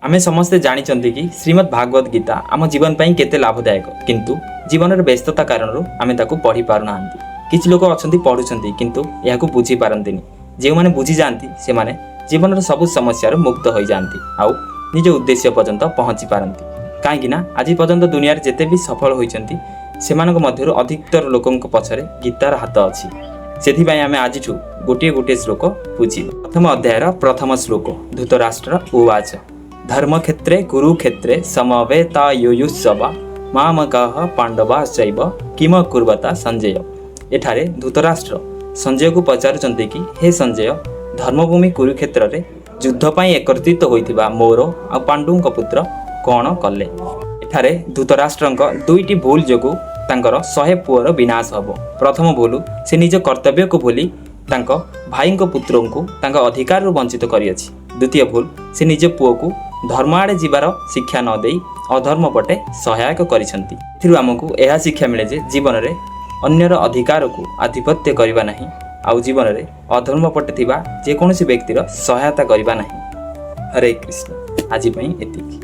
ଆମେ ସମସ୍ତେ ଜାଣିଛନ୍ତି କି ଶ୍ରୀମଦ୍ ଭାଗବତ ଗୀତା ଆମ ଜୀବନ ପାଇଁ କେତେ ଲାଭଦାୟକ, କିନ୍ତୁ ଜୀବନର ବ୍ୟସ୍ତତା କାରଣରୁ ଆମେ ତାକୁ ପଢ଼ି ପାରୁନାହାନ୍ତି। କିଛି ଲୋକ ଅଛନ୍ତି, ପଢ଼ୁଛନ୍ତି, କିନ୍ତୁ ଏହାକୁ ବୁଝିପାରନ୍ତିନି। ଯେଉଁମାନେ ବୁଝିଯାଆନ୍ତି, ସେମାନେ ଜୀବନର ସବୁ ସମସ୍ୟାରୁ ମୁକ୍ତ ହୋଇଯାଆନ୍ତି ଆଉ ନିଜ ଉଦ୍ଦେଶ୍ୟ ପର୍ଯ୍ୟନ୍ତ ପହଞ୍ଚି ପାରନ୍ତି। କାହିଁକି ନା ଆଜି ପର୍ଯ୍ୟନ୍ତ ଦୁନିଆରେ ଯେତେ ବି ସଫଳ ହୋଇଛନ୍ତି, ସେମାନଙ୍କ ମଧ୍ୟରୁ ଅଧିକତର ଲୋକଙ୍କ ପଛରେ ଗୀତାର ହାତ ଅଛି। ସେଥିପାଇଁ ଆମେ ଆଜିଠୁ ଗୋଟିଏ ଗୋଟିଏ ଶ୍ଲୋକ ବୁଝିବା। ପ୍ରଥମ ଅଧ୍ୟାୟର ପ୍ରଥମ ଶ୍ଲୋକ। ଧୃତରାଷ୍ଟ୍ର ଉବାଚ, ଧର୍ମକ୍ଷେତ୍ରେ କୁରୁକ୍ଷେତ୍ରେ ସମବେତାୟୁୟୁତ୍ସବ ମାମକାଃ ପାଣ୍ଡବାଶ୍ଚୈବ କିମକୁର୍ବତ ସଞ୍ଜୟ। ଏଠାରେ ଧୃତରାଷ୍ଟ୍ର ସଞ୍ଜୟକୁ ପଚାରୁଛନ୍ତି କି, ହେ ସଞ୍ଜୟ, ଧର୍ମଭୂମି କୁରୁକ୍ଷେତ୍ରରେ ଯୁଦ୍ଧ ପାଇଁ ଏକତ୍ରିତ ହୋଇଥିବା ମୋର ଆଉ ପାଣ୍ଡୁଙ୍କ ପୁତ୍ର କ'ଣ କଲେ? ଏଠାରେ ଧୃତରାଷ୍ଟ୍ରଙ୍କ ଦୁଇଟି ଭୁଲ ଯୋଗୁଁ ତାଙ୍କର 100 ପୁଅର ବିନାଶ ହେବ। ପ୍ରଥମ ଭୁଲ, ସେ ନିଜ କର୍ତ୍ତବ୍ୟକୁ ଭୁଲି ତାଙ୍କ ଭାଇଙ୍କ ପୁତ୍ରଙ୍କୁ ତାଙ୍କ ଅଧିକାରରୁ ବଞ୍ଚିତ କରିଅଛି। ଦ୍ୱିତୀୟ ଭୁଲ, ସେ ନିଜ ପୁଅକୁ ଧର୍ମ ଆଡ଼େ ଯିବାର ଶିକ୍ଷା ନ ଦେଇ ଅଧର୍ମ ପଟେ ସହାୟକ କରିଛନ୍ତି। ଏଥିରୁ ଆମକୁ ଏହା ଶିକ୍ଷା ମିଳେ ଯେ ଜୀବନରେ ଅନ୍ୟର ଅଧିକାରକୁ ଆଧିପତ୍ୟ କରିବା ନାହିଁ ଆଉ ଜୀବନରେ ଅଧର୍ମ ପଟେ ଥିବା ଯେକୌଣସି ବ୍ୟକ୍ତିର ସହାୟତା କରିବା ନାହିଁ। ହରେ କୃଷ୍ଣ। ଆଜି ପାଇଁ ଏତିକି।